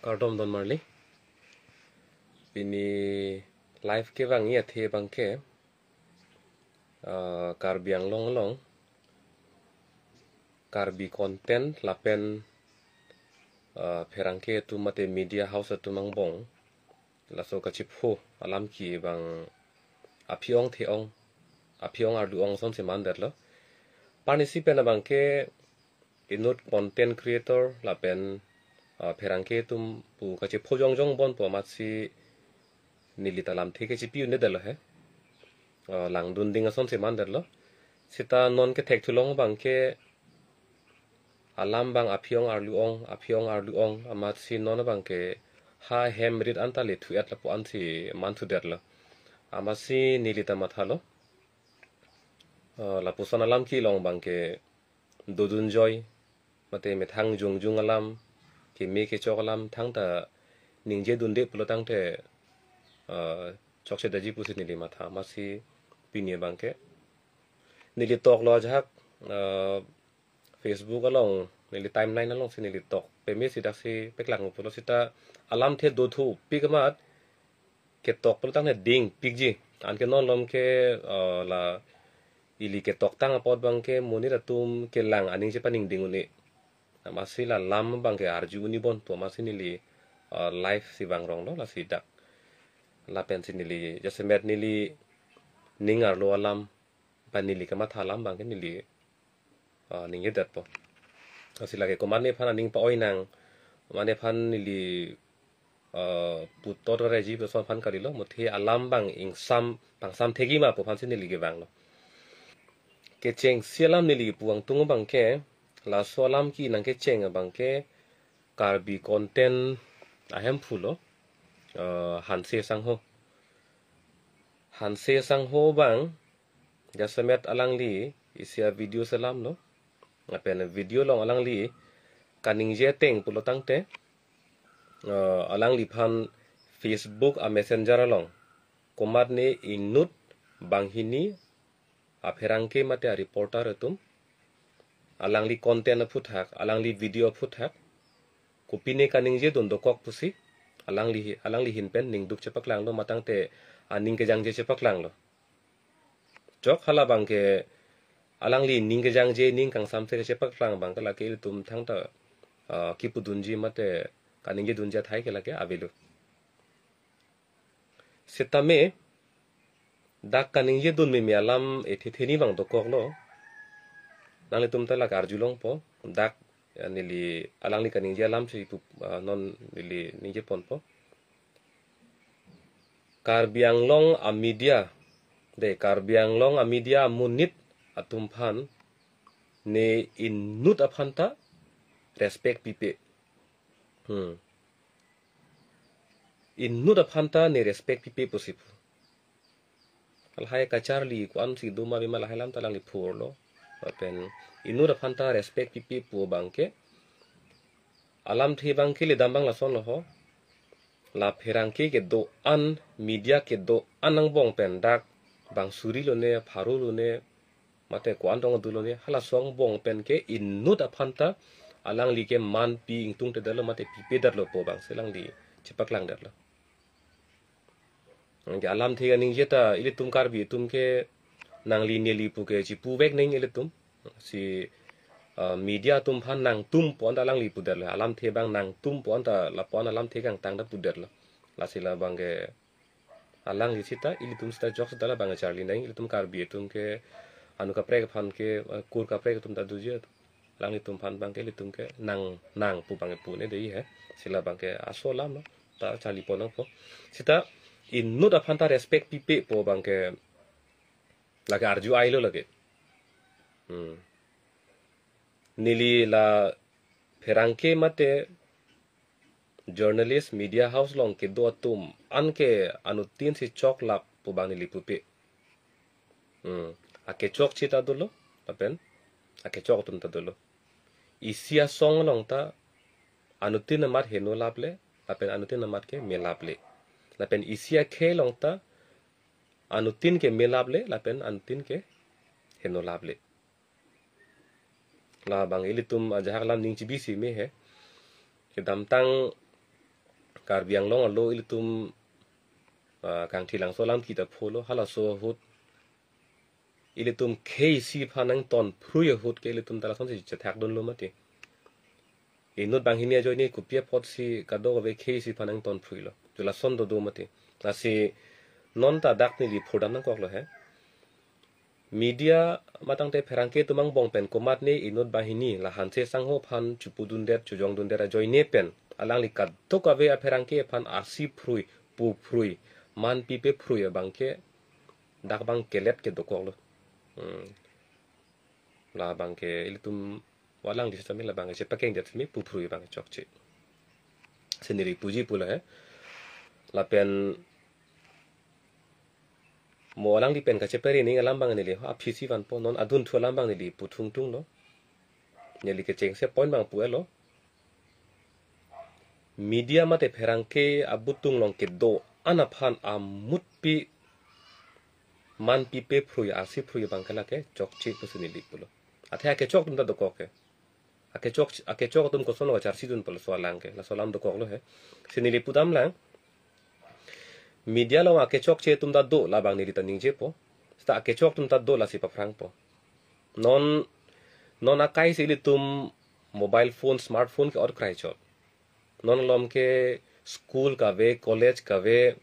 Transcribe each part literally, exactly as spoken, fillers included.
Kardom don marli. Pini live kevangji athe abangke, ah, Karbi Anglong along Karbi content lapen, ah, pherangke atum mate media house atum angbong laso kachipho alam ke abang aphi-ong the-ong, aphi-ong arlu-ong asonsi mandetlo. Pini isi pen abangke inut content creator lapen, ah, pherangke atum pu kachipho jongjong bon pu amatsi neli ta lamthe ke chipi un-edetlo he. Ah, langdun ding asonsi mandetlo. Sita non kethek thulong abangke alam abang aphi-ong arlu-ong, aphi-ong arlu-ong, amatsi non abangke ha hem rit anta le thu-et lapu ansi manthudetlo. Amatsi neli ta mathalo. Ah, lapuson alam kelong abangke dodun joi, mate methang jongjong alam, keme kechok alam thangta ningje dunde pulo tangte, ah, chokche daji pusi neli matha. Amatsi pini abangke neli toklo ajahak, ah, Facebook along, neli timeline alongsi neli tok peme si daksi paklang pulo sita alamthe dothupik amat ketok pulo tangte dingpikji. Anke non malom ke, eh, la ili ketoktang apot abangke monit atum kelang aning chepaningding un-e. Amatsi la lam abangke arju un-e bon pu amatsi neli, eh, live si vangronglo lasi dak. Lapensi neli jasemet neli ning arlo alam, pen neli kamatha alam abangke neli, ah, ningjedetpo. Lasi lake komatne aphan aning pa-oi nang, komatne aphan neli, ah, putot reji puson aphan kalilo, muthe alam abang ingsam, pangsam thekji ma pu aphansi neli kevanglo. Kechengsi alam neli pu angtung abangke, laso alam ke nangkecheng abangke, Karbi content ahemphu lo, ah, Hanse Sangho. Hanse Sangho abang, jasemet alangli isi a-video selamlo. Lapen video along alangli kaningje ateng pulo tangte, eh, alangliphan Facebook a-messenger along komatne inut banghini apherangke mate a-reporter atum, alangli content aphuthak, alangli video aphuthak, kopine kaningje dun dokok pusi, alangli, alangli ahin pen ningduk chepaklanglo, matangte aning kejangje chepaklanglo. Chok hala abangke alangli ning kejangje ning kangsamse kachepaklang abangke lake ilitum thangta, ah, kipudunji mate kaningje dunji athai ke lake avelo. Sitame dak kaningje dun meme alam ethe theni abang dokoklo. Nanglitum ta lake arjulongpo. Dak, ya, neli alangli kaningje alamsi pu, ah, non neli ningjeponpo. Karbi Anglong a-media, de, Karbi Anglong a-media amonit atum aphan ne inut aphanta respect pipe. Hmm. Inut aphanta ne respect pipe pusi pu. Lahai kacharli ko-ansi doma bima lahai alam ta alangli phurlo. Lapen inut aphanta respect pipe pu abangke, alamthe abangke ledam abang lasonlo ho. La pherangke kedo-an, media kedo-an angbong pen dak bang suri lone, pharo lone, mate ko-an tong adu lone, halaso angbong pen ke inut aphanta alangli ke manpi ingtungtedetlo mate pipedetlo pu abangsi alangli chepaklangdetlo. Anke alamthe kaningje ta ilitum Karbi atum ke nangli neli pu ke chipuvek nang ilitum. Si, ah, media atum aphan nangtum pu anta alangli pudetlo. Alamthe abang nangtum pu anta lapu-an alamthe kangtang ta pudetlo. Lasi la abangke alangli sita, ilitum sita jok sita la abang charli nang, ilitum Karbi atum ke anu kaprek aphan ke, eh, kur kaprek atum ta doji atum. Alanglitum aphan abangke ilitum ke nang, nang pu abangke pu-un-e dei he. Lasi la abangke aso alam lo, ta charlipon nangpo. Sita inut aphanta respect pipe pu abangke lake arju ailo lake. Hmm. Neli la pherangke mate journalist media house along kedo atum anke anuttin si choklap pu abang neli pupe. Hmm. Akechokche ta dolo, lapen akechok atum ta dolo. Isi asong along ta anuttin amat heno laple, lapen anuttin amat ke me laple. Lapen isi akhei along ta anuttin ke me laple, lapen anuttin ke heno laple. La abang ilitum ajahak alam ning chibisi me he. Kedamtang Karbi Anglong arlo ilitum, ah, Kangthilangso alam kita pholo, halaso ahut ilitum khei isi aphan nangton phrui ahut ke ilitum ta lasonsi chethak dunlo mati. Inut banghini ajoine kopi apotsi kadokave khei isi aphan nangton phruilo. Ju lason dodo mati. Lasi non ta dak neli phurdam nangkoklo he. Media matangte pherangke atum angbong pen komatne inut banghini la Hanse sangho aphan chepudundet chojongdundet ajoine pen alangli kadokave apherangke aphan arsi phrui, pu phrui, man pipe phrui abangke dak abang kelet ke dokoklo. Hmm. Labangke ilitum mo alangli sitame labangke chepakengdet sitame pu phrui abangke chokche. Si neli puji pulo he. Lapen mo alangli pen kachepere ning alam abang neli ho aphi si vanpo, non adunthu alam abang neli puthung tunglo. Neli kechengse point abang pu-etlo. Media mate pherangke abutung along kedo-an aphan amutpi man pipe phrui arsi phrui abangke lake chokche pusi neli pulo. Athe akechok atum ta dokok ke. Akechok, akechok atum kosonlo kacharsi dun pulo laso alam ke. Laso alam dokoklo he. Si neli pudam lang. Media along akechokche atum ta do labang neli ta ningjepo. Seta akechok atum ta do lasi paphrangpo. Non, non akai si ilitum mobile phone, smartphone ke-ot krai chot. Non malom ke school kave, college kave,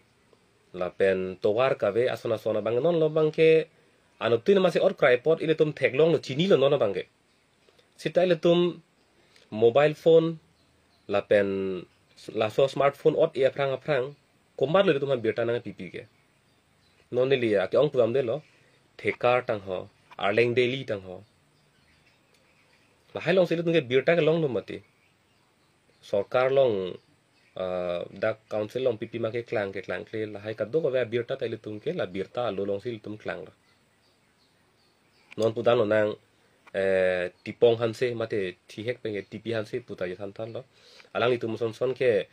lapen tovar kave, ason ason abang, non malom abangke anuttin amatsi ot krai apot ilitum theklonglo, chinilo non abangke. Seta ilitum mobile phone lapen laso smartphone ot-e aphrang aphrang, komatlo ilitum aphan birta nangpipi ke. Non neli ake-ong pudamdetlo, Thekar tangho, Arleng Daily tangho. Lahai alongsi ilitum ke birta kelonglo mati. Sorkar along, ah, dak council along pipi ma keklang keklangkle lahai kadokave abirta ta ilitum ke la birta alo alongsi ilitum klanglo. Non pudamlo nang, eh, Tipong Hanse mate Thihek pen ke T P Hanse pu ta jathan thanlo. Alanglitum son son ke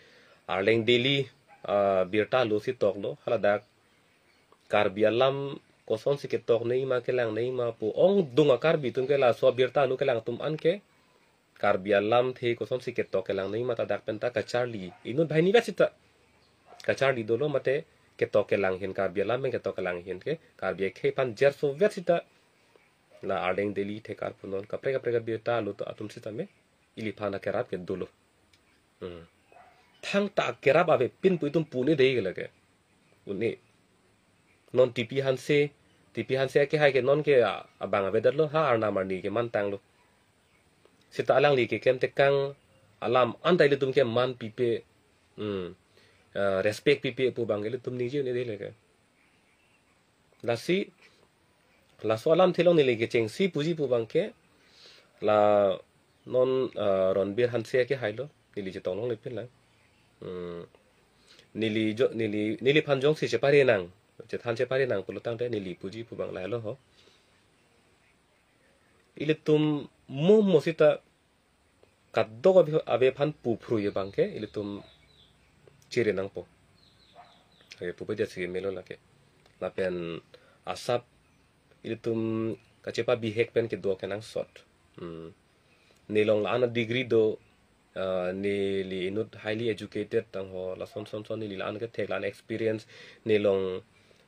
Arleng Daily, ah, birta alosi toklo. Hala dak Karbi alam kosonsi ketok nangji ma kelang nangji ma pu ongdung a-Karbi atum ke laso abirta alo kelang atum an ke Karbi alamthe kosonsi ketok kelang nangji ma ta dak pen ta kacharli. Inut banghini vet seta kacharli dolo mate ketok kelang ahin, Karbi alam pen ketok kelang ahin ke Karbi akhei aphan jerso vet seta la Arleng Daily, Thekar pu non kaprek kaprek abirta alo atum sitame iliphan akerap ke dolo. Hmm. Thangta akerap avepin pu itum pu-un-e dei ke lake. Un-e. Non T P Hanse, T P Hanse akehai ke non ke, ah, abang avedetlo, ha arnam arni ke mantanglo. Seta alangli keklem tekang alam anta ilitum ke man pipe, hmm, ah, respect pipe pu abang ilitum ningje un-e dei lake. Lasi, laso alamthe along neli kechengsi puji pu abangke, la non, ah, Ronbir Hanse akehailo, neli chetong longle pin lang. Hmm. Neli jo, neli, neliphan jongsi chepare nang, chethan chepare nang pulo tangte neli puji pu abang lahelo ho. Ilitum mo mo seta kadokave, ave aphan pu phrui abangke ilitum chere nangpo. Ave pupe jatsi melo lake. Lapen asap ilitum kachepabihek pen kedo akenangsot. Hmm. Nelong la-an a-degree do, ah, neli inut highly educated tangho, lason son son neli la-an kethek la-an experience, nelong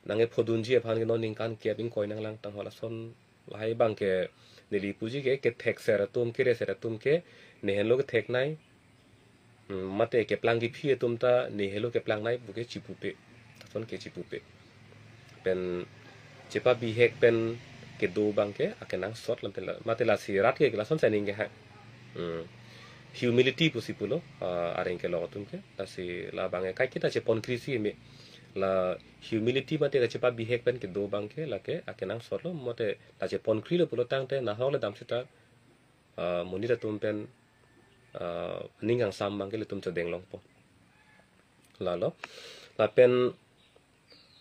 nangkephodunji aphan ke non ningkan kep ingkoi nanglang tangho, lason lahai abangke neli puji ke kethekser atum, kereser atum ke ne henlo ketheknei. Hmm, mate keplang kephi atum ta ne henlo keplangnei puke chipupe. Lason ke chipupe. Pen chepabihek pen kedo abangke akenangsot lam pen la, mate lasi rat ke lason sening ke ha. Hmm. Humility pusi pulo, ah, areng kelok atum ke. Lasi labangke kaiketa cheponkri si me. La humility mate kachepabihek pen kedo abangke lake akenangsotlo, mate la cheponkrilo pulo tangte nahok le dam seta, ah, monit atum pen, ah, ning kangsam abangke ilitum chodeng longpo. Lalo. Lapen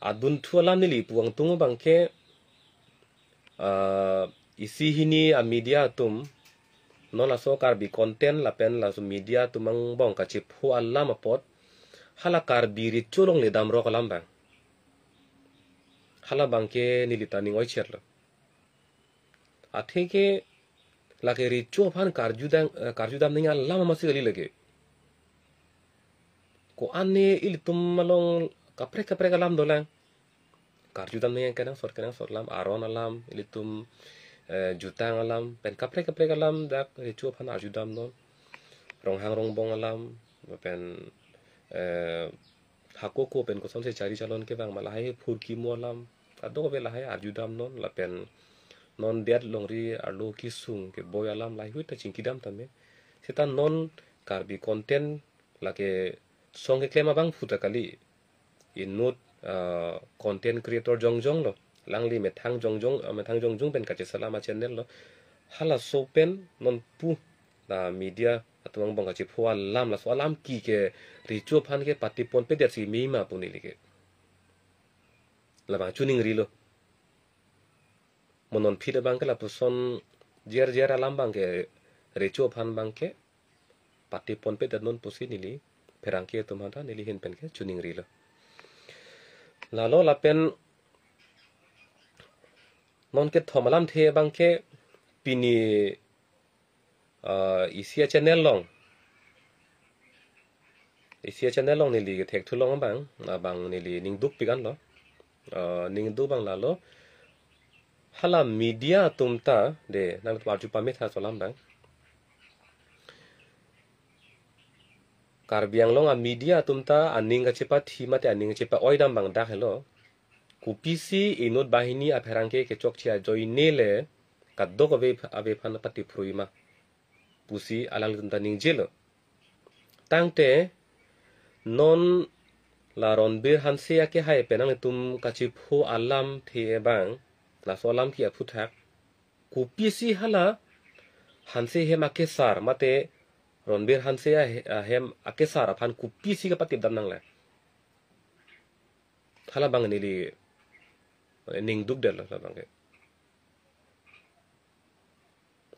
adunthu alam neli pu-ang tung abangke, ah, isi hini a-media atum, non laso Karbi content lapen laso media atum angbong kachepho alam apot, hala Karbi recho along le damrok alam abang. Hala abangke neli ta ning oicherlo. Atheke lake recho aphan karjudam, eh, karjudam nangji alam amatsi kali lake. ko-an ne ilitum along kaprek kaprek alam dolang. Karjudam nangji kenangsot kenangsot alam, aron alam, ilitum eh, jutang alam, pen kaprek kaprek alam dak recho aphan arjudamnon. Ronghang rongbong alam, pen eh, hako ko pen kosonsi chari chalon kevang ma lahai phurkimo alam, kadokave lahai arjudamnon, lapen non det longri arlo kesung keboi alam lahai hui ta chingkidam tame. Seta non Karbi content lake song keklem abangphu ta kali. Inut ah, content creator jongjong lo. Alangli methang jongjong, ah, methang jongjong pen kachesalam a-channel lo. Halaso pen non pu la media atum angbong kachipho alam, laso alam ki ke recho aphan ke patipon pedet si mima pu neli ke. Labang chuningrilo. Mo non phit abang ke lapuson jer jer alam abang ke recho aphan abang ke patipon pedetnon pusi neli pherangke atum aphanta neli ahin pen ke chuningrilo. Lalo lapen non kethom alamthe abang ke pini ah, isi a-channel along, isi a-channel along neli kethekthu long abang, abang neli ningduk pikan lo. Ah, ningduk abang lalo. Hala media atum ta, de, nangtum arju pame tha laso alam abang. Karbi Anglong a-media atum ta aning kachepathi mate aning kachepa-oi dam abang dak helo. Kopisi inut banghini apherangke kechokche ajoine le kadokave ave aphan patiphrui ma pusi alanglitum ta ningjelo. Tangte non la Ronbir Hanse akehai pen nanglitum kachipho alamthe abang, laso alam ki aphuthak, kopisi hala Hanse hem akesar mate Ronbir Hanse ahe- ahem akesar aphan kopisi kapatipdam nangle? Hala abang neli ningduk detlo hala abang ke.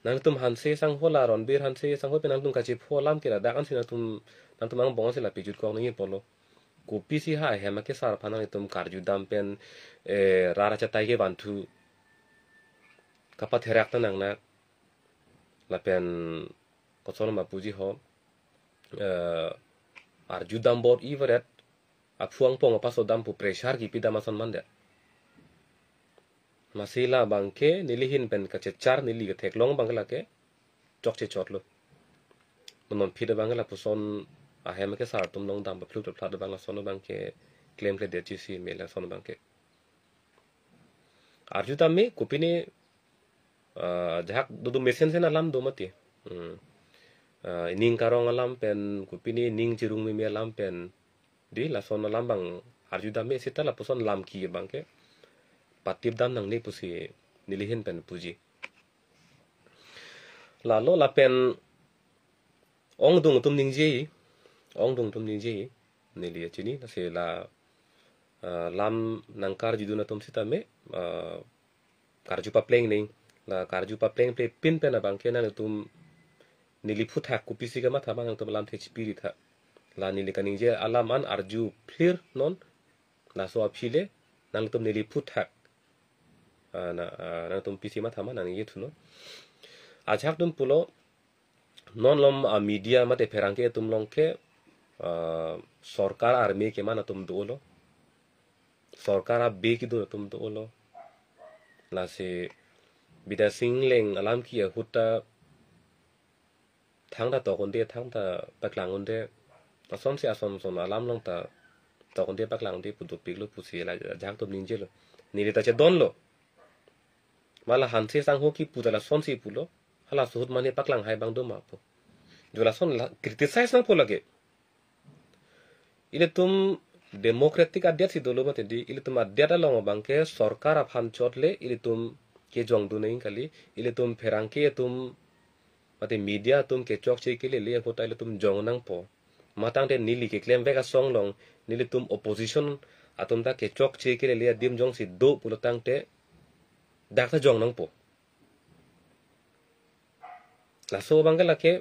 Nangtum Hanse sangho la Ronbir Hanse sangho pen nangtum kachipho alam ke ladak ansi nangtum, nangtum angbong ansi la pejut kok nangji pulo. Kopisi ha ahem akesar aphan nangtum karjudam pen eh, rat achatai kevanthu kapatherak ta nangnak. Lapen koson ma puji ho, eh, arjudam bor-i varet, aphu angpong apasodam pu pressure kipidam ason mandet. Lasi la abang ke neli ahin pen kachechar, neli ketheklong abang ke lake chokche chotlo. Mo non phit abang ke lapuson ahem akesar atum along dam paphlut paphlat abang lason abang ke klemkledetji si me lason abang ke. Arjudam me kopine ah, ajahak dodun mesensen alam do mati. Hmm. Ah, ining karong alam pen kopine ining chirung meme alam pen, de, lason alam abang arjudam me seta lapuson alam ki abang ke patipdam nangne pusi neli ahin pen puji. Lalo lapen ongdung atum ningje, ongdung atum ningje, neli chini, lasi la ah, lam nangkarjudun atum sitame ah, karju papleng ning, la karju papleng ple pin pen abang ke nangtum neli aphuthak kopisi kamatha ma nangtum alamthe chipiri tha. La neli kaningje alam an arju phlir non, laso aphi le nangtum neli aphuthak ah, na, ah, nangtum pisi matha ma nangji thuno. Ajahak atum pulo, non lom a-media mate pherangke atum along ke ah, sorkar army keman atum dolo. Sorkar abe kedo atum dolo. Lasi Bidya Sing Engleng alam ki ahut ta thangta tok un-e, thangta paklang un-e. Asonsi ason son alam along ta tok un-e paklang un-e pu dopiklo pusi la ajahak atum ningjelo. Neli ta chedonlo. Ma la Hanse sangho kipu ta lasonsi pulo. Halaso ahut mane paklang hai abang do ma pu. Jo lason la criticize nangpo lake. Ilitum democratic adet si dolo mati di, ilitum adet along abang ke sorkar aphan chot le ilitum kejongdun nangji kali, ilitum pherangke atum mate media atum kechokche kelele ahut ta ilitum jong nangpo. Matangte neli keklemvek asong along nelitum opposition atum ta kechokche kelele adim jongsi do pulo tangte dak ta jong nangpo. Laso abang ke lake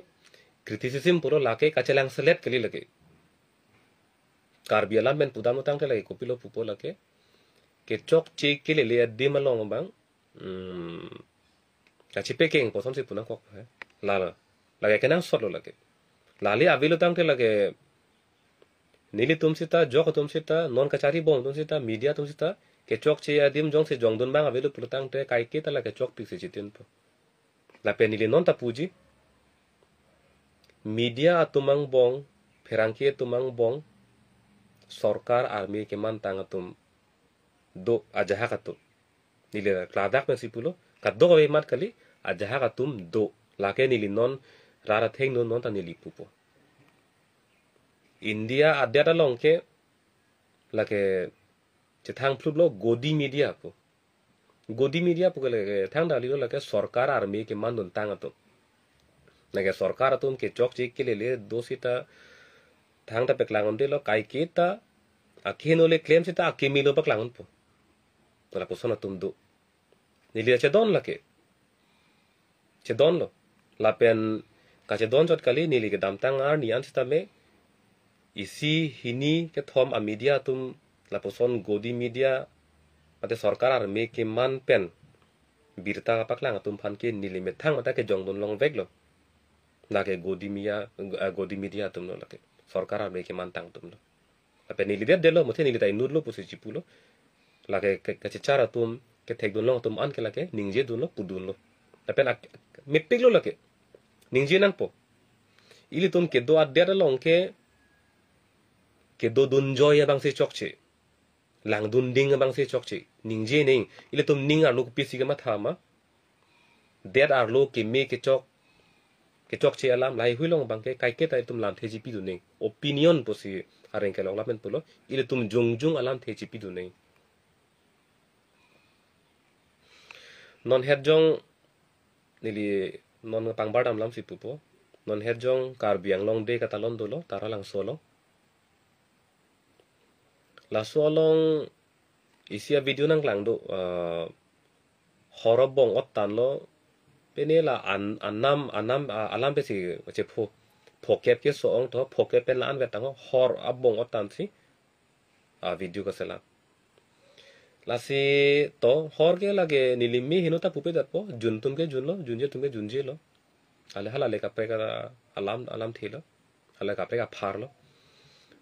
criticism pulo, lake kachelang selet kali lake. Karbi alam pen pudamlo tangte lake kopilo pupo lake, kechokche kelele adim along abang, hmm, kachepekeng kosonsi pu nangkok he. Lalo, lake kenangsotlo lake. Lale avelo tangte lake Nelitum sita, jok atum sita, non kachari bom atum sita, media atum sita, kechokche adim jongsi jongdun abang avelo pulotangte kaiketa la kechokpik si chitinpo. Lapen neli non ta puji, media atum angbong, pherangke atum angbong, sorkar army kemantang atum do ajahak atum. Neli kladak pensi pulo, kadokave amat kali, ajahak atum do. Lake neli non rat athengno non ta neli pupo. India adet along ke lake chethang phluplo Godi media pu. Godi media pu ke lake thangta kalilo, lake sorkar army kemanduntang atum. Lake sorkar atum kechokche kelele do sita thangta paklang undelo, kaiketa akeheno le klem sita akeme lo paklang unpo. Lapuson atum do. Neli chedon lake. Chedonlo. Lapen kachedon chot kali, neli kedamtang arni an sitame isi hini kethom amedia atum lapuson Godi media mate sorkar army keman pen birta kapaklang atum aphan ke neli methang mate kejongdun longveklo. Lake Godi media, eh, Godi media atumlo lake. Sorkar army kemantang atumlo. Lapen neli det detlo, muthe neli ta inutlo pusi chipulo. Lake ke-, kachechar atum, kethekdun long atum an ke lake ningjedunlo, pudunlo. Lapen ak-, mepiklo lake. Ningje nangpo. Ilitum kedo adet along ke, kedodun joi abangsi chokche. Langdun ding abangsi chokche. Ningje neng. Ilitum ning arlo kopisi kematha ma. Det arlo keme kechok, kechokche alam lahaihui along abangke kaiketa itum lamthe chipidun neng. Opinion pusi areng kelong lapen pulo, ilitum jongjung alamthe chipidun neng. Non het jong neli non pangbar dam lamsi pupo. Non het jong Karbi Anglong Day katalon dolo, Taralangso along. Laso along isi avideo nangklang do, ah, hor abong ottan lo, pene la an-, anam, anam, ah, alam pensi chepho. Phokep keso-ong to, phokep pen la-an vet tangho, hor abong ottan si, ah, video kaselam. Lasi to, hor ke lake neli me heno ta pupe datpo, jun atum ke junlo, junje atum ke junjelo. Ale hala le kaprek a-, alam, alamthe lo. Hala kaprek apharlo.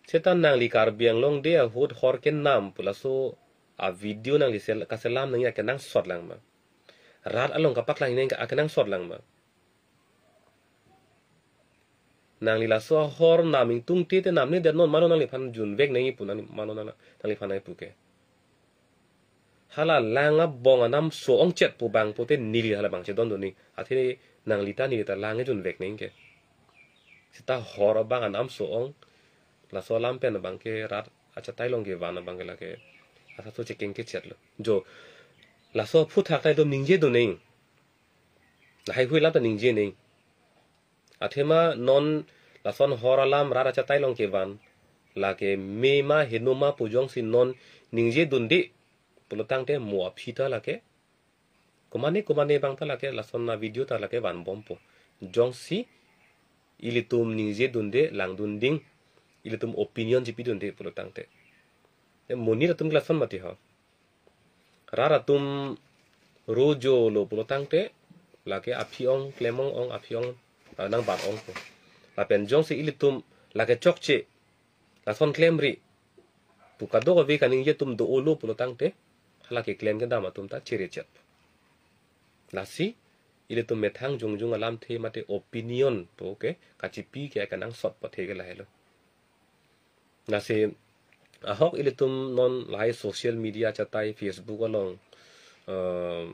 Seta nangli Karbi Anglong Day ahut hor kenam pu laso avideo nangli sel-, kaselam nangji akenangsot lang ma. Rat along kapaklang nangji akenangsot lang ma. Nangli laso ahor nam ingtungte te namne det non, mano nangliphan junvek nangji pu nang, mano nang, nangliphan nangpu ke. Hala lang abong anam so-ong chet pu abang pute neli hala abang chedondun neng. Athe nangli ta neli ta lang ejunvek neng ke. Seta hor abang anam so-ong. Laso alam pen abangke rat achatai along kevan abangke lake. Asa so chekeng kechetlo. Jo. Laso aphuthak ta itum ningjedun neng. Lahaihui alam ta ningje neng. Athema non lason hor alam rat achatai along kevan. Lake me ma heno ma pu jongsi non ningjedunde pulotangte mo aphi ta lake. Komane komane abang ta lake lason avideo ta lake vanbompo. Jongsi ilitum ningjedunde langdun ding, ilitum opinion chipidunde pulotangte. Te monit atum ke lason mati ho. Rat atum rojolo pulotangte, lake aphi-ong, klem-ong-ong aphi-ong, ah, nangbat-ongpo. Lapen jongsi ilitum lake chokche, lason klemri pu kadokave kaningje atum do-olo pulotangte, hala keklem kedam atum ta chirechet. Lasi, ilitum methang jongjung alamthe mate opinion pu ke kachipi ke akenangsot pathe ke lahelo. Lasi ahok ilitum non lahai social media achatai Facebook along, eh,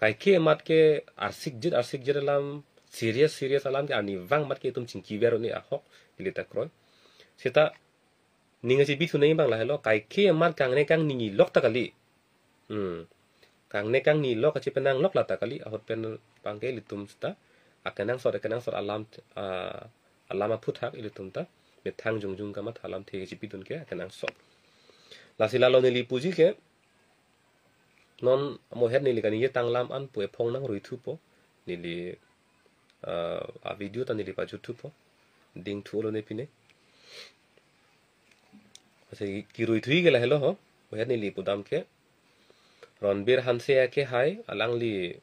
kaike amat ke arsikjit arsikjit alam, serious serious alam ke arnivang amat ke itum chingki ver un-e ahok ili ta kroi. Seta ning achipi thu nangji abang lahelo, kaike amat kangne kangningji lok ta kali. Hmm. Kangne kangni lok kachipenang lok la ta kali, ahut pen abangke ilitum seta akenangsot, akenangsot alam, ah, alam aphuthak ilitum ta methang jongjung kamatha alamthe chipidun ke akenangsot. Lasi lalo neli puji ke, non mo het neli kaningje tanglam an pu ephong nangruithupo, neli, ah, avideo ta neli pajutthupo, dingthu-olo ne pine. Lasi kiruithui ke lahelo ho, mo het neli pudam ke. Ronbir Hanse akehai, alangli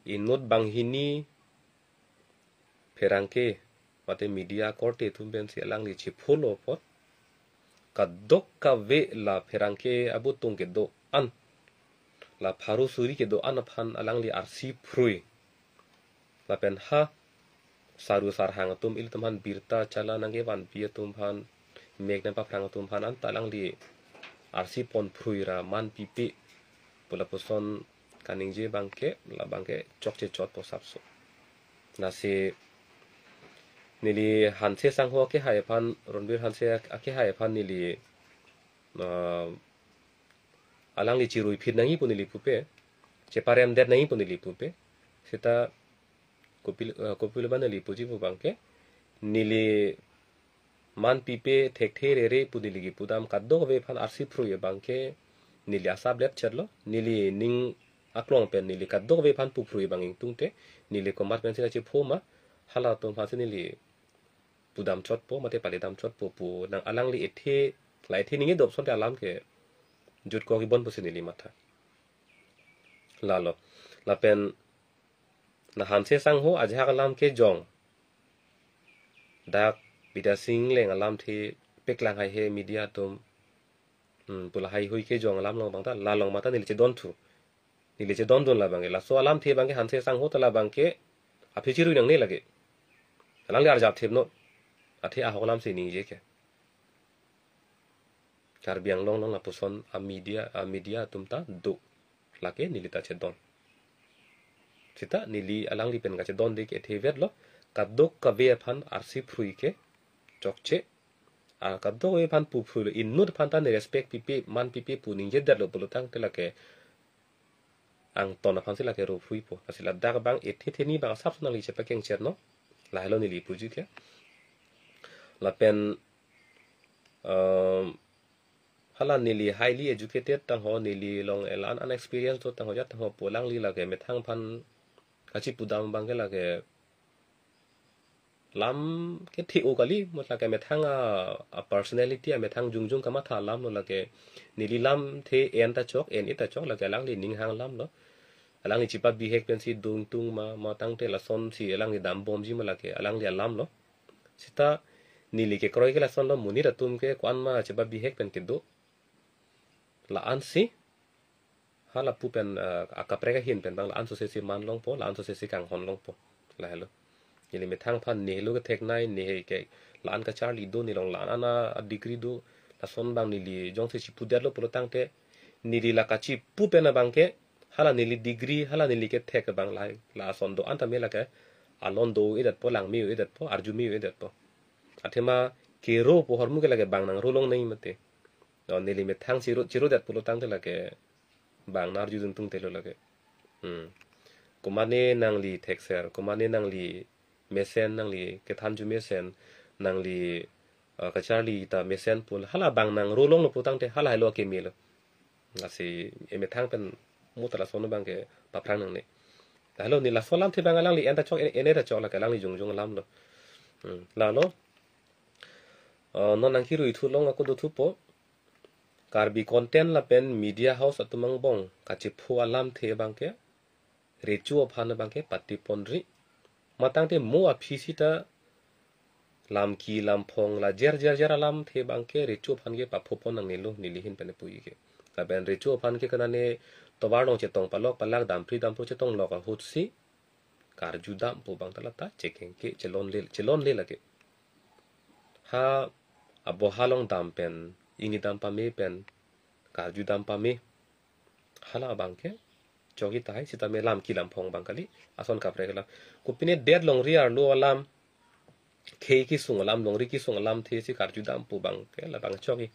inut banghini pherangke mate media korte atum pensi alangli chephulo apot. kadokave la pherangke abutung kedo-an, la pharo suri kedo-an aphan alangli arsi phrui. Lapen ha saru sarhang atum, ilitum aphan birta chala nangkevanpi atum aphan, mek nangpaphrang atum aphan anta alangli arsi pon phrui ra man pipe pu lapuson kaningje abangke, labangke chokche chotpo sapso. Lasi neli Hanse Sangho akehai aphan, Ronbir Hanse ak-, akehai aphan neli, ah, alangli chiruiphit nangji pu neli pupe, cheparemdet nangji pu neli pupe. Seta kopil, ah, kopilo ba neli puji pu abangke, neli man pipe, thekthe rere pu neli kipudam kadokave aphan arsi phrui abangke neli asap let chetlo, neli ning aklong pen neli kadokave aphan pu phrui abang ingtungte, neli komat pensi kachepho ma, halatum aphansi neli pudam chotpo, mate paledam chotpo pu nang alangli ethe, la ethe ningje dopson te alam ke jutkok ibon pusi neli matha. Lalo. Lapen la Hanse Sangho ajahak alam kejong, dak Bidya Sing Engleng alamthe paklang haihe media atum, hmm, pu lahai hui kejong alam along abangta, la along mata neli chedonthu. Neli chedondun labangke. Laso alamthe abangke Hanse Sangho ta labangke aphi chirui nangne lake. Alangli arjap thepnon. Athe ahok alamsi ningje ke. Karbi Anglong along lapuson a media, a media atum ta do. Lake neli ta chedon. Seta neli alangli pen kachedonde ke ethe vetlo. Kadokave aphan arsi phrui ke chokche. Ah, kadokave aphan pu phruilo, inut aphan ta ne respect pipe, man pipe pu ningjedetlo pulotangte lake angton aphansi lake ro phruipo. Lasi ladak abang ethe theni abang asapso nangli chepakeng chetnon. Lahelo neli puji ke. Lapen, um, hala neli highly educated tangho, neli along elan unexperienced do tangho, jat tangho pu alangli lake methang aphan kachipudam abangke lake lam kethe-o kali, mo lake methang a, a personality, amethang jongjong kamatha alamlo lake. Neli lamthe en ta chok, en-e ta chok, lake alangli ninghang alamlo. Alangli chepabihek pensi dungtung ma, matangte lasonsi alangli dambomji ma lake alangli alamlo. Seta neli kekroi ke lasonlo, monit atum ke ko-an ma chepabihek pen kedo. La-ansi, ha lapu pen, ah, akaprek ahin pen abang la-an sosesi man longpo, la-an sosesi kanghon longpo. Lahelo. Neli methang aphan neli lo ketheknei, neli ke la-an kacharli do, neli along la-an a degree do, lason abang neli jongsi chipudetlo pulotangte, neli la kachipu pen abangke, hala neli degree, hala neli kethek abang lahai, lason do-an tame lake, alon do-edetpo, langme-edetpo, arjume-edetpo. Athema kero pu ahormu ke lake bang nangro longnei mate. O, neli methang chiru, chirudet pulotangte lake bang nang arjudun tungtelo lake. Hmm. Komatne nangli thekser, komatne nangli mesen, nangli kethanju mesen, nangli, ah, kacharli ta mesen pu, hala bang nangro longlo pulotangte hala helo akemelo. Lasi emethang pen muta lason abangke paphrang nangne. Lahelo neli laso alamthe abang alangli en ta chok, en, en-e ta chok lake alangli jongjong alamlo. Hmm. Lalo, ah, non nangkiruithu along ako dothupo. Karbi content lapen media house atum angbong kachepho alamthe abangke, recho aphan abangke pateponri. Matangte mo aphi seta lamki lamphong la jer jer jer alamthe abangke recho aphan ke paphopon nangnelo neli ahin pen puji ke. Lapen recho aphan ke kanane tovar along chetong palok palak, dampri dampro chetonglok ahutsi karjudam pu abangta lata chekengke, chelonle, chelonle lake. Ha aboha along dam pen, ingni dam pame pen, karjudam pame. Hala abangke chokji tahai, sitame lamki lamphong abang kali, ason kaprek alam. Kopine det longri arlo alam, khei kesung alam, longri kesung alamthe si karjudam pu abangke labang chokji.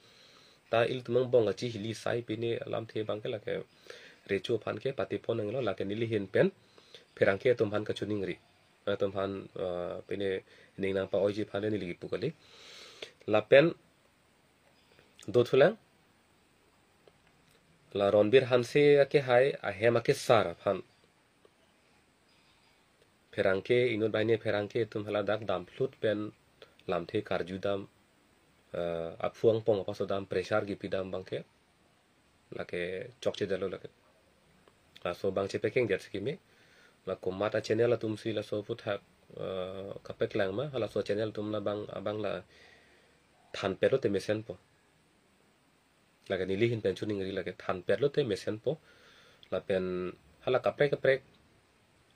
Ta ilitum angbong kachihili sai pine alamthe abangke lake recho aphan ke patepon nanglo, lake neli ahin pen pherangke atum aphan kachiningri. Atum aphan, ah, pine ning nangpa-oiji aphan neli kipu kali. Lapen dothulang, la Ronbir Hanse akehai ahem akesar aphan, pherangke, inut banghini pherangke atum haladak damphlut pen lamthe karjudam, eh, aphu angpong apasodam, pressure kipidam abangke lake chokchedetlo lake. Laso abang chepakengdet si keme. La komat a channel atumsi laso aphuthak, eh, kapaklang ma, halaso channel atum labang, abang la thanpetlo te mesenpo. Lake neli ahin pen choningri lake thanpet lote mesenpo. Lapen hala kaprek kaprek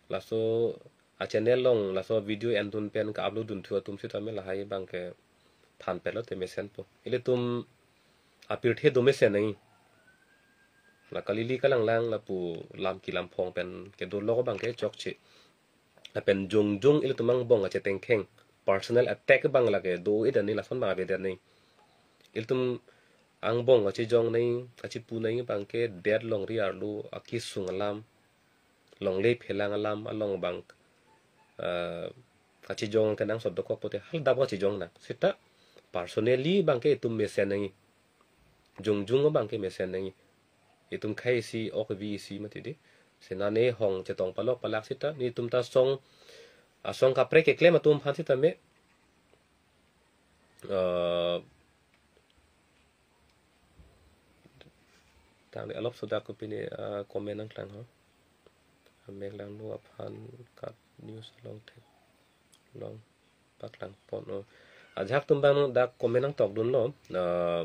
laso a channel along laso video endun pen ka-upload dunthu atum sitame lahai abangke thanpet lote mesenpo. Ilitum apirthe do mesen nangji. La kalili kalanglang lapu lam kilam phong pen kedo lok abangke chokche. Lapen jongjong ilitum angbong kachetengkheng, personal attack abang lake do-et ani lason abang avedet nangji. Ilitum angbong kachejong nangji, kachepu nangji abangke det longri arlo akesung alam, longle phelang alam along abang, eh, kachejong kenangsot dokok pote haldap kachejong nang. Seta personally abangke itum mesen nangji. Jongjong abangke mesen nangji. Itum khei isi, ok vi isi mati di. Senane hong chetong palok palak seta, nelitum ta song, asong kaprek keklem atum aphan sitame, eh, tangte alop sodak kopine, eh, comment nangklang ho. Amek langno aphan kat news along thek long paklang pon o. Ajahak atum abang dak comment nangtokdunlo. Ah,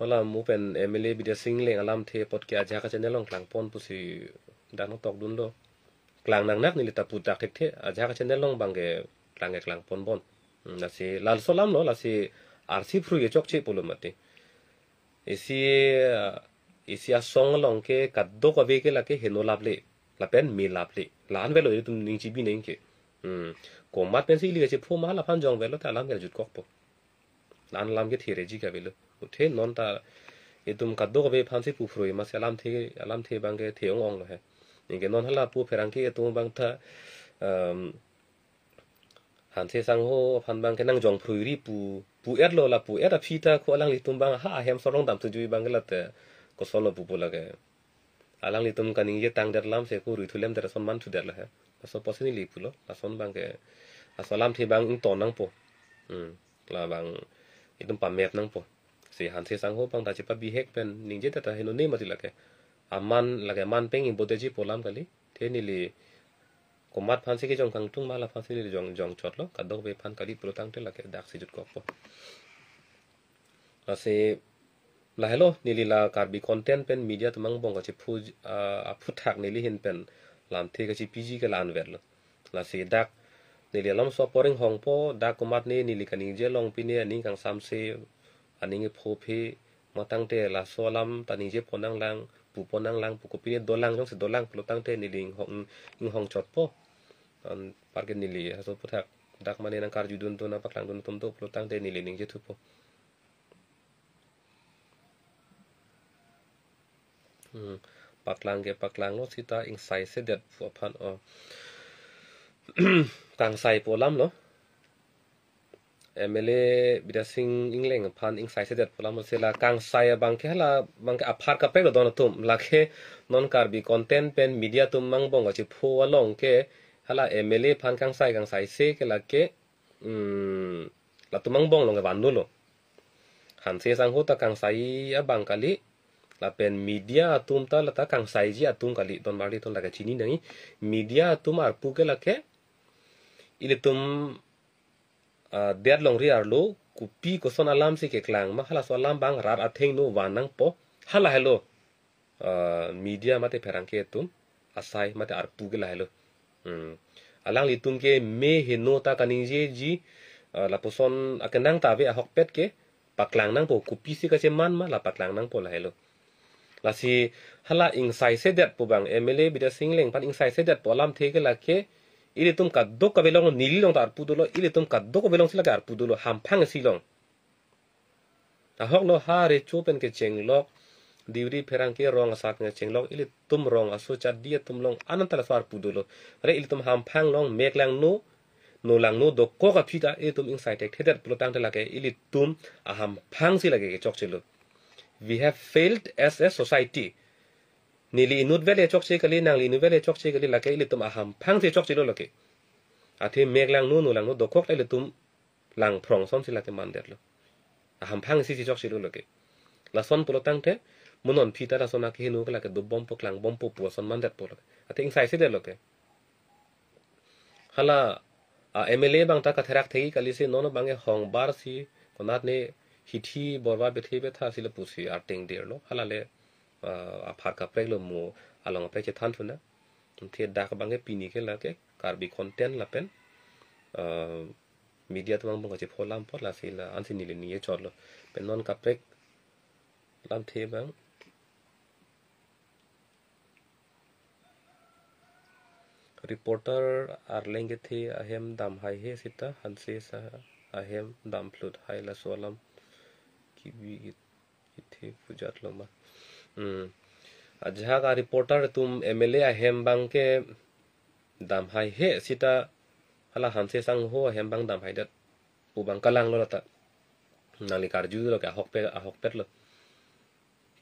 hala mu pen M L A Bidya Sing Engleng alamthe apot ke ajahak a channel along klangpon pusi dak nangtokdunlo. Klang nangnak neli ta putak thekthe, ajahak a channel along abangke klang ke klangpon bon. Hmm, lasi laso alamlo, lasi arsi phrui ke chokche pulo mati. Isi, ah, isi asong along ke kadokave ke lake heno laple, lapen me laple. La-an avelo itum ning chibi nangji ke. Hmm. Komat pensi ili kachepho ma laphan jong avelo ta alam ke jutkokpo. La-an alam ke thereji ke avelo. Athe non ta itum kadokave aphansi puphrui masi alamthe, alamthe abangke the-ong-onglo he. Anke non hala pu pherangke atum abang ta, um, Hanse Sangho aphan abangke nangjong phruiri pu, pu-etlo, la pu-et aphi ta ko alanglitum abang ha ahem sorong dam sujui abangke late kosonlo pupo lake. Alanglitum kaningje tangdet alamsi ko rui thulem det ason man thudet lo he. Laso apotsi neli pulo, lason abangke, laso alamthe abang ington nangpo. Hmm, labang itum pamep nangpo. Si Hanse Sangho abang ta chepabihek pen ningjedet ta henone mati lake. Aman lake man peng ingbodeji pu alam kali. The neli komat aphansi kejong kangtung ma laphansi neli jong, jongchotlo, kadokave aphan kali pulo tangte lake daksi jutkokpo. Lasi lahelo neli la Karbi content pen media atum angbong kachephu, ah, aphuthak neli ahin pen lamthe kachepiji ke la-an avelo. Lasi dak neli alam so poring hongpo, dak komatne neli kaningje along pine aning kangsamse, aning ephophe, matangte laso alam ta ningjepon nanglang, pupon nanglang, pu kopine dolang, jongsi dolang pulo tangte neli inghong, inghongchotpo. Anparke neli laso aphuthak dak mane nangkarjudun atum, nangpaklangdun atum do pulo tangte neli ningjethupo. Hmm. Paklang ke paklanglo seta ingsai sedet pu aphan o. Kangsai pu alamlo. M L A Bidya Sing Engleng aphan ingsai sedet pu alamlo, si la kangsai abangke hala abangke apar kaprek lo don atum. Lake non Karbi content pen media atum angbong kachepho along ke hala M L A aphan kangsai kangsaise ke lake, hmm, latum angbong along ke vanlo. Hanse Sangho ta kangsai abang kali, lapen media atum ta lata kangsaiji atum kali, don marli atum lake chini nangji. Media atum arpu ke lake, ilitum, ah, det longri arlo, kopi koson alamsi keklang ma, halaso alam abang rat athengno van nangpo, hala helo. Ah, media mate pherangke atum asai mate arpu ke lahelo. Hmm. Alanglitum ke me heno ta kaningjeji, ah, lapuson akenang ta ave ahokpet ke paklang nangpo, kopisi kacheman ma la paklang nangpo lahelo. Lasi hala ingsai sedet pu abang M L A Bidya Sing Engleng aphan ingsai sedet pu alamthe ke lake ilitum kadokave along, neli along ta arpu dolo, ilitum kadokave alongsi lake arpu dolo, hamphang isi along. Ahoklo ha recho pen kechenglok, Deuri pherangke rong asar pen kechenglok, ilitum rong aso chadi atum along ananta laso arpu dolo. Are ilitum hamphang along mek langno, no langno dokok aphi ta ilitum ingsai thekthedet pulo tangte lake ilitum ahamphangsi lake kechokchelo. We have failed as a society. Neli inut vel kechokche kali, nangli inut vel kechokche kali, lake ilitum ahamphangsi chokchelo lake. Athe mek langno, no langno dokok ta ilitum langphrong asonsi lake mandetlo. Ahamphang isi si chokchelo lake. Lason pulo tangte, mo non aphi ta lason akeheno ke lake dobompo klangbompo pu ason mandetpo lake. Athe ingsai sedetlo ke. Hala a M L A abang ta katherak thekji kalisi non abang e hongbarsi konatne Kithi Borwa Bethe Betha si lapusi arting derlo. Hala le, ah, aphar kaprek lo, mo along kaprek chethan thuna. Te dak abang ke pini ke lake Karbi content lapen, ah, media atum angbong kachepho alam apot lasi la ansi neli ningje chotlo. Pen non kaprek lamthe abang. Reporter arleng kethe ahem dam haihe seta hanse sa ahem dam phlut hai, laso alam kibi kethe pujat lo ma. Hmm. Ajahak a reporter atum M L A ahem abang ke dam haihe seta hala Hanse Sangho ahem abang dam haidet pu abang kalanglo lata. Nangli karjulo ke ahokpet, ahokpet lo.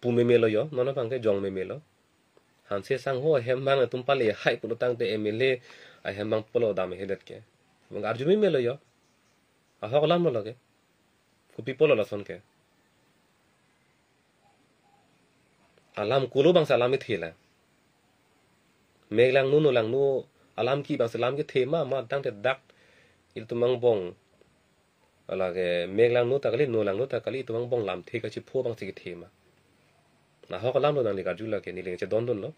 Pu meme lo yo, non abang ke jong meme lo. Hanse Sangho ahem abang atum pale hai pulo tangte M L A ahem abang pulo dam hedet ke. Abang arju meme lo yo. Ahok alam lo lake. Kopi pulo lason ke. Alam kulo abang si alam kethe la. Mek langno, no langno alam ke abang si alam kethe ma, ma tangte dak ilitum angbong. Lake mek langno ta kali, no langno ta kali, itum angbong lamthe kachepho abang si kethe ma. Ahok alam lo, nangli karju lake, neli chedondunlo.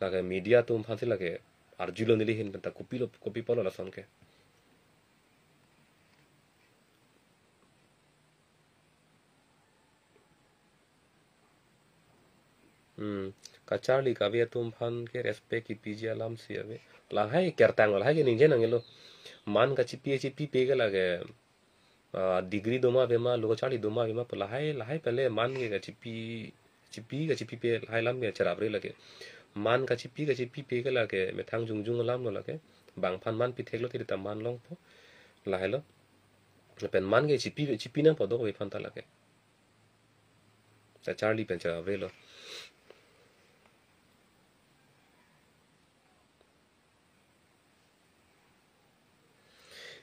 Lake media atum aphan si lake arjulo neli ahin, penta kopi lo, kopi pulo lason ke. Hmm. Kacharli kave atum aphan ke respect kipiji alam si ave. Lahai kertang lahai ke ningje nangjilo. Man kachipi chipipe ke lake, ah, degree doma ave ma, lo kacharli doma ave ma, pu lahai, lahai pele man ke kachipi, chipi, kachipipe lahai alam ke cherap re lake. Man kachipi, kachipipe ke lake methang jongjong alam lo lake. Bang aphan man pithek lo, tiri ta man longpo. Lahai lo. Pen man ke chipi, chipi nangpo dokave aphan ta lake. Kacharli pen cherap re lo.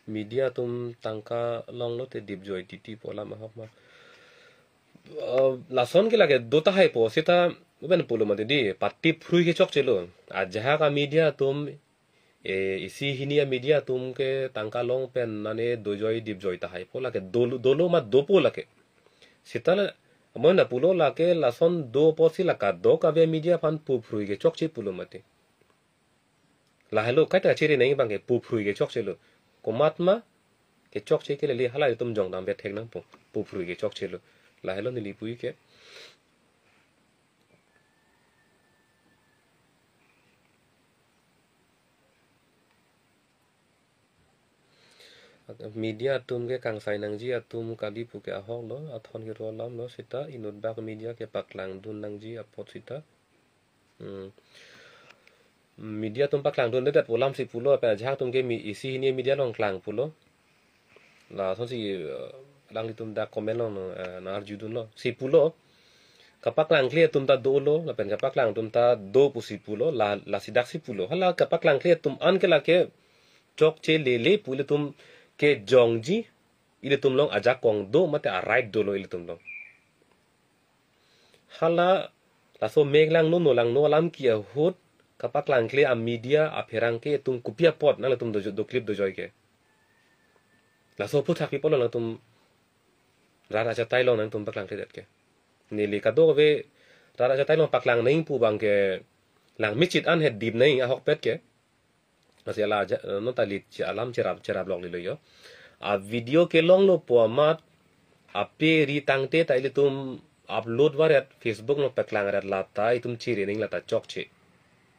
Media atum tangka longlo te dipjoi titi pu alam ahok ma. Eh, lason ke lake do tahaipo seta uben pulo mati di, pati phrui ke chokchelo. Ajahak a media atum, eh, isi hini a media atum ke tangka long pen nane dojoi dipjoi tahaipo, lake dolo, dolo ma dopo lake. Seta la, amoy na pulo lake lason dopo si la kadokave media aphan pu phrui ke chokche pulo mati. Lahelo kaita chere nangji abang ke pu phrui ke chokchelo. Komat ma ke chokche ke lele, hala itum jongdam vethek nangpo. Pu phrui ke chokchelo. Lahelo neli pu ke. Media atum ke kangsai nangji atum kali pu ke ahok lo, athon kiro alam lo seta inut bak media ke paklangdun nangji apot seta. Hmm. Media atum paklangdundedet pu alam si pulo, pen ajahak atum ke mi isi hini media along klang pulo. Lasonsi, eh, alanglitum dak comment along, eh, nang arjudunlo. Si pulo. Kapaklangkle atum ta dolo, lapen kapaklang atum ta do pusi pulo, la, lasi dak si pulo. Hala kapaklangkle atum an ke lake chokche lele pu ilitum kejongji, ilitum along ajakong do mate a right dolo ilitum along. Hala laso mek langno no langno alam ke ahut kapaklangkle a media apherangke atum kopi apot nanglitum dojo-, doklip dojoi ke. Laso aphuthak pi pulo nangtum rat achatai along nangtum paklangkledet ke. Neli kadokave rat achatai along paklang nangji pu abang ke langmechit an het dip nangji ahokpet ke. Lasi hala aja, non ta lit che alam cherap, cherap lok lilo yo. A video kelonglo pu amat, ape ri tangte ta ilitum upload varet, Facebook along paklang ret lata itum chere nangji lata chokche.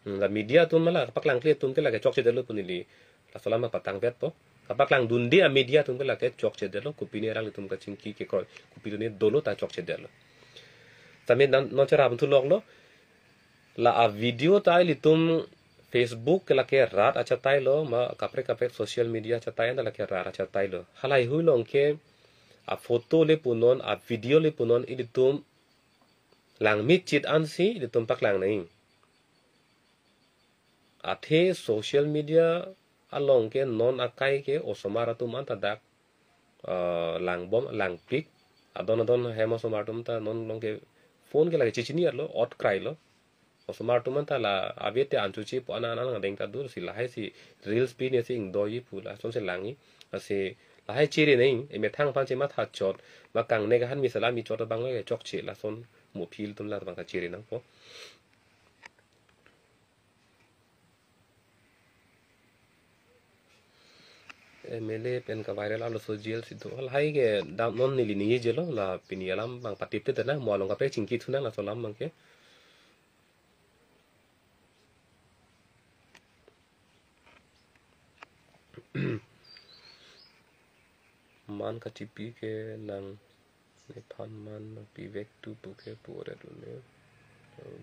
Hmm, la media atum hala paklangkle atum ke lake chokchedetlo pu neli laso alam patangvetpo. Kapaklangdunde a media atum ke lake chokchedetlo, kopine alanglitum kachingki kekroi, kopine dolo ta chokchedetlo. Tame non, non cherap thu loklo. La a video ta ilitum Facebook ke lake rat achatai lo, ma kaprek kaprek social media achatai an ta lake rat achatai lo. Halahei hui along ke a photo le punon, a video le punon ilitum langmechit ansi ilitum paklang nangji. Athe social media along ke non akai ke osomar atum an ta dak, eh, langbom, langpik. Adon adon hem osomar atum ta non along ke phone ke lake chechini arlo, ot krailo. Osomar atum an ta la ave te anchuche pu anan anan adeng ta dur si lahai si reels pi ne si ingdoji pu lasonsi langji. Lasi Lahai chere nang, emethang aphan chematha chot, ma kangnek ahan mi salam mi chot abang le chokche, lason mo aphi ilitum labang ta chere nangpo. M L A pen ka viral alo so jail si do. Lahai ke dam non neli ningje lo, la pini alam abang patip te na, mo along kaprek chingki thu nang laso alam abang ke. Man kachipi ke nang nephan man nangpivek tu pu ke pu oret un-e.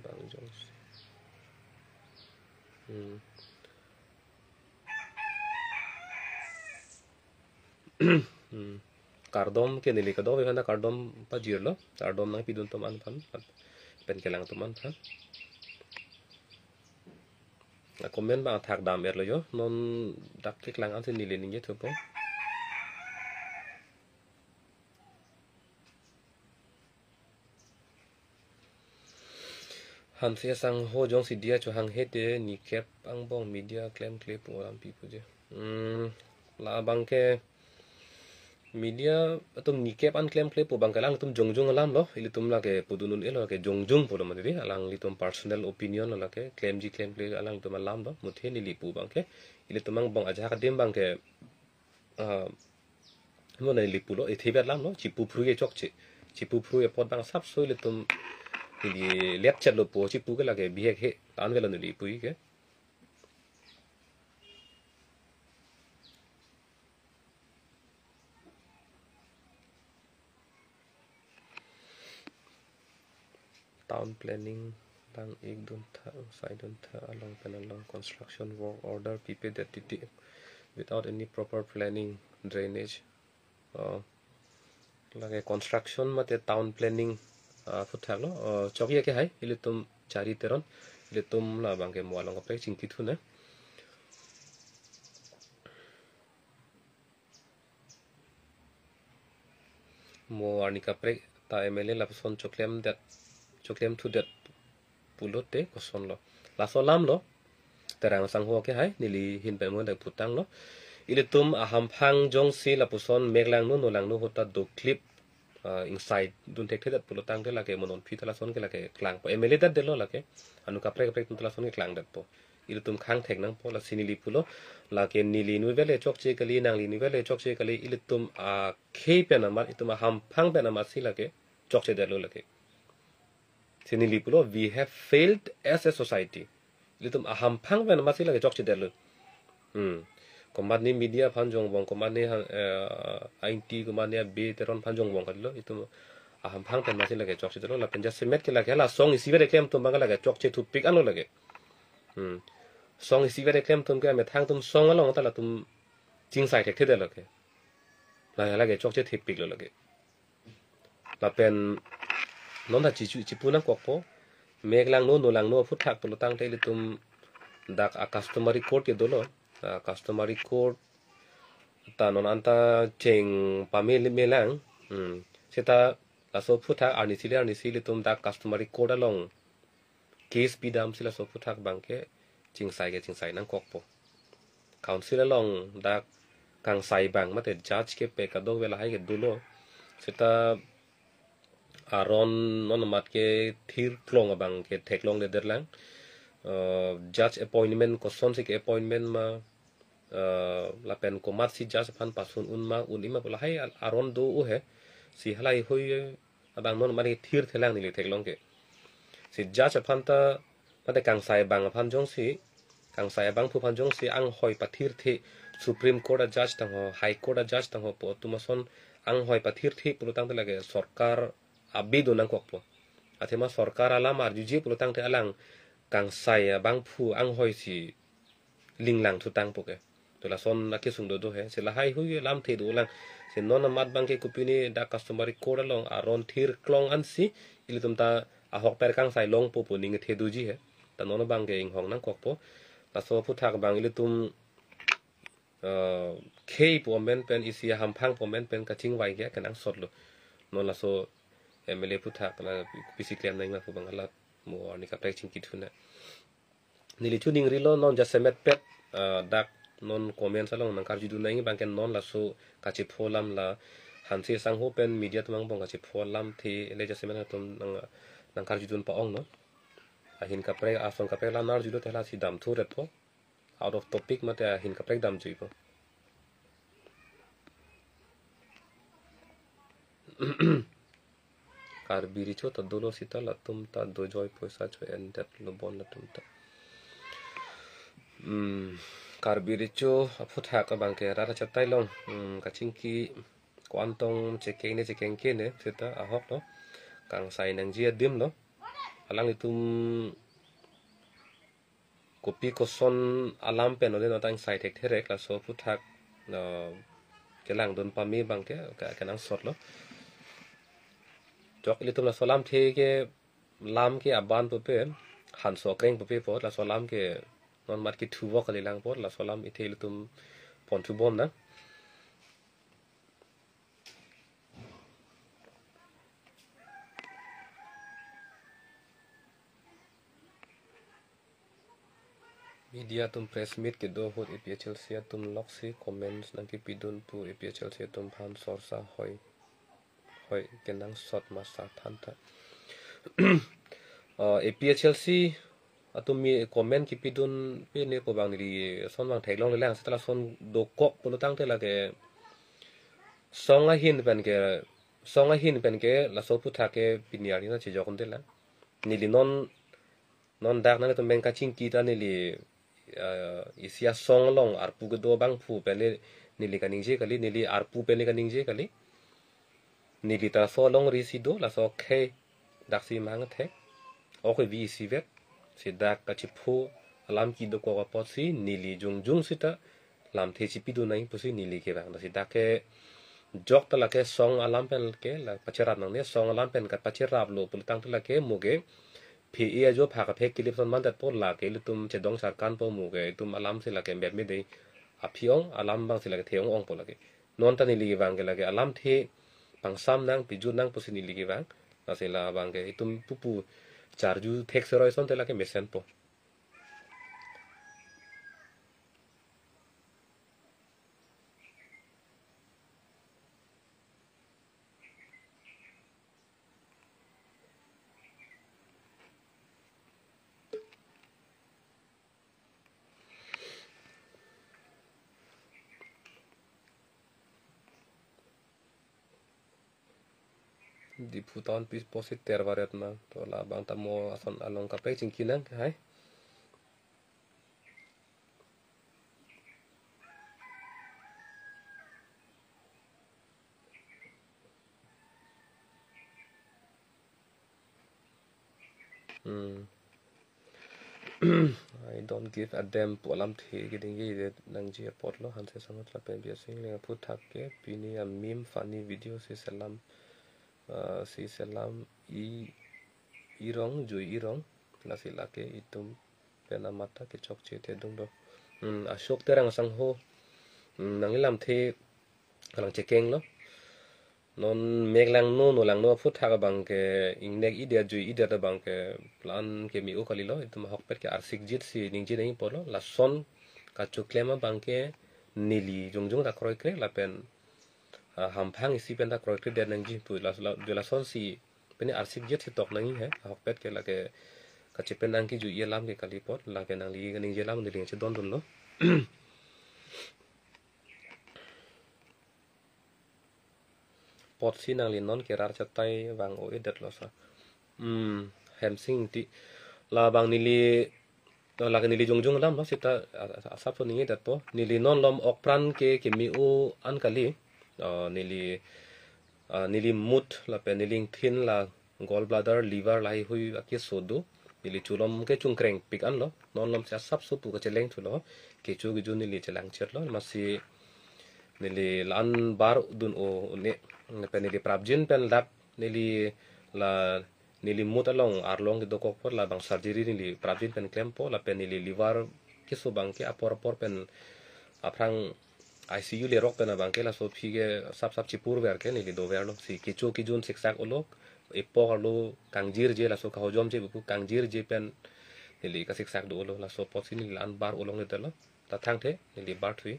Bang jongsi. Hmm. Hmm. Kardom ke neli kadokave aphan ta kardom pajirlo. Kardom nangpidun atum an aphan. Pen kelang atum an aphan. A comment abang thak dam-et lo jo. Non dak keklang ansi neli ningje thupo. Hanse asangho jongsi diya chohang hete nikep angbong media klemkle pu alam pi pu je. Hmm, labang ke media atum nikep an klemkle pu abang ke alangtum jongjong alam lo, ilitum lake pudun un-e lo ke jongjong pulo mati di, alanglitum personal opinion lo lake, klemji klemkle alangtum alam lo, muthe neli pu abang ke, ilitum angbong ajahak adim abang ke, ah, mo neli pulo, ethe bet alam lo, chipu phru ye chokche, chipu phru ye apot abang asapso ilitum, neli lepchet lo pu, chipu ke lake bihek he, tan velo neli pu ke. Town planning lang ik dun tha, sai dun tha, along pen along construction work order pipe det titi without any proper planning, drainage. Uh, lake construction mate town planning, uh, aphuthak lo, uh, chokche ke hai, ilitum Chari Teron, ilitum labang ke mo along kaprek chingki thu nang. Mo arni kaprek ta M L A lapuson choklem det, choklem thu det pulote koson lo. Laso alam lo. Terang sangho ke hai, neli ahin pen mo dak putang lo. Ilitum ahamphang jongsi lapuson mek langno no langno ahut ta doklip, ah, ingsai dun thekthe det pulo tangte lake mo non aphi ta lason ke lake klangpo. M L A det det lo lake. Anu kaprek kaprek atum ta lason ke klang detpo. Ilitum khang thek nangpo, lasi neli pulo, lake neli inutvet le chokche kali, nangli inutvet le chokche kali, ilitum akhei pen amat, itum ahamphang pen amatsi lake chokche det lo lake. Si neli pulo, we have failed as a society. Ilitum ahamphang pen amatsi lake chokche det lo. Hmm. Komatne media aphan jong vong, komatne hang, eh, Aunty, komatne Abe Teron aphan jong vong kalilo, itum ahamphang pen amatsi lake chokche det lo, lapen jasemet ke lake la song isivet keklem atum abang lake chokche thupik anlo lake. Hmm. Song isivet keklem atum ke amethang atum song along ta latum chingsai thekthe det lo ke. La lake chokche thepik lo lake. Lapen non ta chichu chipu nangkokpo. Mek langno no langno aphuthak pulo tangte ilitum dak a customary court ke dolo. A customary court ta non anta cheng pame le melang. Hmm. Seta laso aphuthak arnisi le arnisi ilitum dak customary court along case pidamsi laso aphuthak abang ke chingsai ke chingsai nangkokpo. Council along dak kangsai abang mate judge kepe kadokave lahai ke dolo. Seta aron non amat kethir klong abang ke theklongledet lang. Eh, judge appointment kosonsi ke appointment ma, eh, lapen komatsi judge aphan pasun un ma un-e ma pu lahai al-, aron do-o he. Si halai hui abang non mane thirthe lang neli theklong ke. Si judge aphan ta mate kangsai abang aphan jongsi, kangsai abangphu aphan jongsi anghoi pathirthe, Supreme Court a judge tangho, High Court a judge tangho pu atum ason anghoi pathirthe pulo tangte lake sorkar abi do nangkokpo. Athema sorkar alam arjuje pulo tangte alang kangsai abangphu anghoi si linglang thutangpo ke. To lason akesung dodo he. Si lahai hui lamthe dolang. Si non amat abang ke kopine dak customary court along aron thir klong ansi ilitum ta ahokpet kangsai longpo pu ning thedoji he. Ta non abang ke inghong nangkokpo. Laso aphuthak abang ilitum, eh, khei pu amen pen isi ahamphang pu amen pen kachingvai ke kenangsot lo. Non laso M L A aphuthak la pisi klem nangma pu abang alat mo arni kaprek chingki thu nang. Neli chuning rilo non jasemet pet, ah, dak non comments along nangkarjudun nangji abangke non laso kachepho alam la Hanse sangho pen media atum angbong kachepho alamthe le jasemet atum nang nangkarjudun pa-ong non. Ahin kaprek ason kaprek alam nang-arjulo te lasi damthu ret po. Out of topic mate ahin kaprek damjuipo. Karbi Recho ta dolo seta latum ta dojoi poisa cho-endet lo bon latum ta. Hmm, Karbi Recho aphuthak abangke rat achatai along, hmm, kachingki ko-an tong chekeng ne chekeng ke ne seta ahok lo. Kangsai nangji adim lo. Alanglitum kopi koson alam pen ole nangtang sai thekthe rek laso aphuthak, uh, kelangdun pame abangke ke, kenangsot lo. Jok ilitum laso alamthe ke lam ke aban pupe, hanso kreng pupe apot, laso alam ke non mat kethu vok kalilang apot, laso alam ithe ilitum ponthu bom nang. Media atum press meet kedo ahut A P H L C atum loksi comments nangkepidun pu A P H L C atum aphan sorsa hoi hoi kenangsot masa thantha. Uh, A P H L C atum mi comment kepidun pine ko abang neli ason abang theklong lelang seta lason dokok pulotangte lake song ahin pen ke, song ahin pen ke laso aphuthak ke pini arni na chejok unte la. Neli non non dak nangtum pen kachingki ta neli, uh, isi asong along arpu kedo abangphu pen le neli kaningje kali, neli arpu pen le kaningje kali. Neli ta laso alongri si do, laso akhei daksi mang thek. Ok vi isivet. Si dak kachepho alam kedokok apotsi neli jongjong seta lamthe chepidun nangji pusi neli kevang. Lasi dak ke jok ta lake song alam pen ke la pacherap nangne, song alam pen kapacheraplo pulotangte lake mo ke phe-e ajo phak aphek kelip son mandet po lake ilitum chedong charkan po mo ke itum alam si lake mepme dei. Aphi-ong alam abang si lake the-ong-ong po lake. Non ta neli kevang ke lake alamthe pangsam nang pijut nang pusi neli kevang. Lasi labang ke itum pupu charju thek seroi asonte lake mesen po. Diphu town pi pusi ter varet ma. To labang ta mo ason along kaprek chingki nang hai. Hmm. I don't give a damn pu alamthe kedingje det nangji apotlo Hanse sangho lapen Birsing Engleng aphuthak ke pini a meme funny video si selam, uh, si selam i irong jui irong lasi lake itum pen amat ta kechokche thedung do. Hmm, Ashok Terang sangho, hmm, nangli lamthe kalang chekeng lo. Non mek langno, no langno aphuthak abang ke ingnek idet jui idet abang ke plan ke mi-o kalilo, itum ahokpet ke arsikjit si ningje nangji apotlo, lason kachoklem abang ke neli jongjong ta kroikre lapen, ah, hamphang isi pen ta kroikre det nangji pu la, la, lasonsi pini arsikjit si tok nangji he, ahokpet ke lake kachepen nangkejui alam ke kali apot, lake nangli kaningje alam neli chedondunlo. Apotsi nangli non ke rat achatai vang-o-edetlo sa. Hmm, Hemsing Ingti. Labang neli, lake neli jongjong alam lo seta a-, a-, asap so ningjedet po. Neli non malom okpran ke kemi-o an kali. Ah, neli, ah, neli mut lapen neli ingthin la gallbladder, liver lahai hui akeso do. Neli cholom ke chungkreng pik anlo. Non malomsi asap so pu kacheleng thulo. Kecho kejun neli chelangchirlo. Amatsi neli la-an bar dun-o un-e. Pen neli prapjin pen dak neli la neli mut along arlong kedokok apot labang surgery neli prapjin pen klempo lapen neli liver keso abang ke apor apor pen aphrang I C U lerok pen abang ke laso aphi ke sap sap chipurver ke neli doverlo si kecho kejun siksak olo epok arlo kangjirje laso kahojomje buku kangjirje pen neli kasiksak do olo laso apotsi neli la-an bar olongledetlo. Ta thangthe, neli bar thui.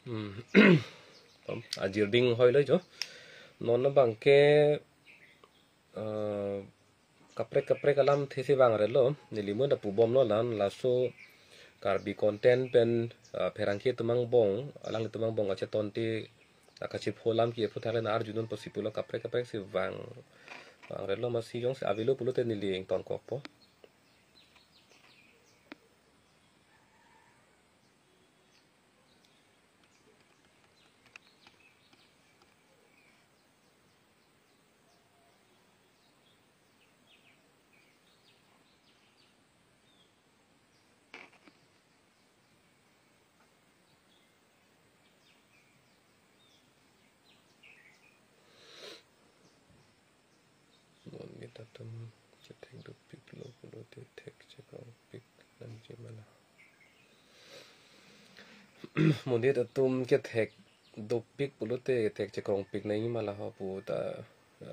Hmm. Tom, ajir ding hoi lo jo. Non abang ke, eh, kaprek kaprek alamthe si vang relo, neli mo da pubom lo lan, laso Karbi content pen, eh, pherangke atum angbong, alanglitum angbong kacheton te, ah, kachipho alam ke aphuthak le na arjudun pusi pulo kaprek kaprek si vang, vang relo, masi jongsi avelo pulote neli ingtonkokpo. Monit atum kethek dopik lo pulote thek chekrongpik nangji ma la. Monit atum kethek dopik pulote thek chekrongpik nangji ma la ho pu ta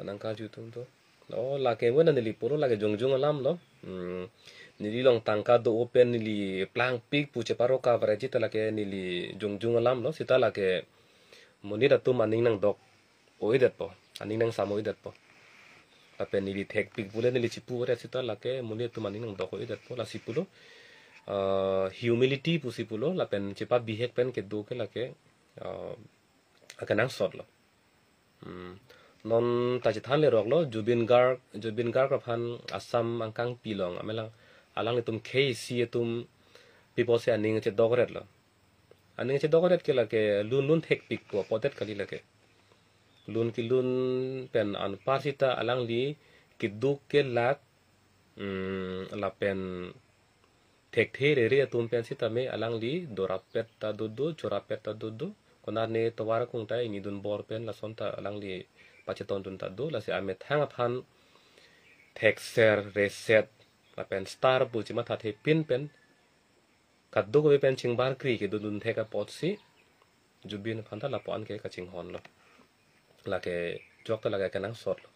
nangkarju atum to. O, lake mo na neli pulo lake jongjong alam lo. Hmm. Neli along tangka do-o pen neli plangpik pu cheparo coverage ta lake neli jongjong alam lo. Seta lake monit atum aning nangdok-o-edetpo, aning nangsam-o-edetpo. Lapen neli thekpik pule neli chipu ore seta lake monit atum aning nangdok-o-edetpo, lasi pulo, eh, humility pusi pulo, lapen chepabihek pen kedo ke lake, eh, akenangsot lo. Hmm. Non ta chethan lerok lo, Zubeen Garg, Zubeen Garg aphan Assam angkangpi along, amelang, alanglitum khei isi atum pipo si aning chedokret lo. Aning chedokret ke lake lun lun thekpik pu apotdet kali lake. Lun kelun pen anpar seta alangli keduk kelak, mm, lapen thekthe rere atum pen sitame alangli dorapet ta dodo, chorapet ta dodo. Konat ne tovar kung ta ingidun bor pen lason ta alangli pachetondun ta do, lasi amethang aphan thekser, reset, lapen star pu chimathathe pin pen kadokave pen chingbarkri kedodun thek apotsi Zubeen aphan ta lapu-an ke kachinghon lo. Lake jok ta lake kenangsot lo.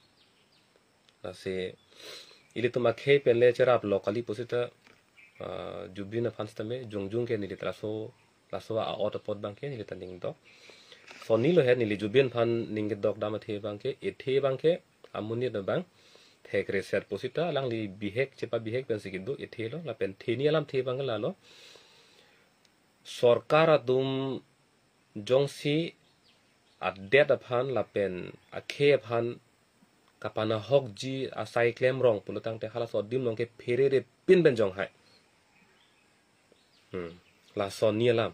Lasi ilitum akhei pen le cherap lo kali pusita, ah, Zubeen aphan sitame jongjong ke neli ta laso, laso a-ot apot abang ke neli ta ningdok. Sonni lo he neli Zubeen aphan ning kedok dam athe abang ke, ethe abang ke, amonit abang thek reset pusita alangli bihek chepabihek pensi kedo, ethe lo, lapen theni alamthe abang ke lalo. Sorkar atum jongsi adet aphan lapen akhei aphan kapanahokji asai klemrong pulotangte halaso adim along ke pherere pin pen jong hai. Hmm. La sonni alam.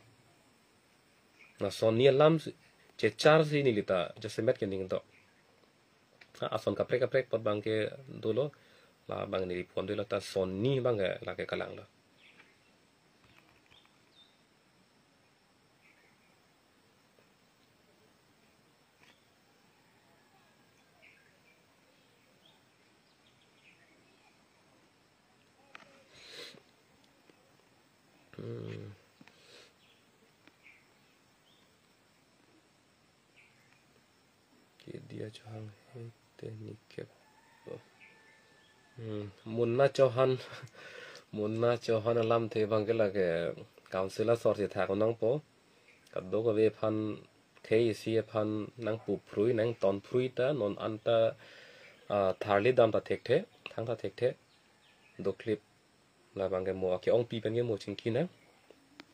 La sonni alam si, chechar si neli ta jasemet ke ningdok. Ha, ason kaprek kaprek apot abang ke dolo, labang neli pon dolo ta sonni abang ke lake kalang lo. Hmm. Kedia Chauhan he te nikep. Hmm, Munna Chauhan, Munna Chauhan alamthe abang ke lake council asor si thak nangpo. Kadokave aphan, khei isi aphan nangpuphrui, nangtonphrui ta, non anta, ah, tharli dam ta thekthe, thang ta thekthe, doklip. Labang ke mo, ake-ongpi pen ke mo chingki nang.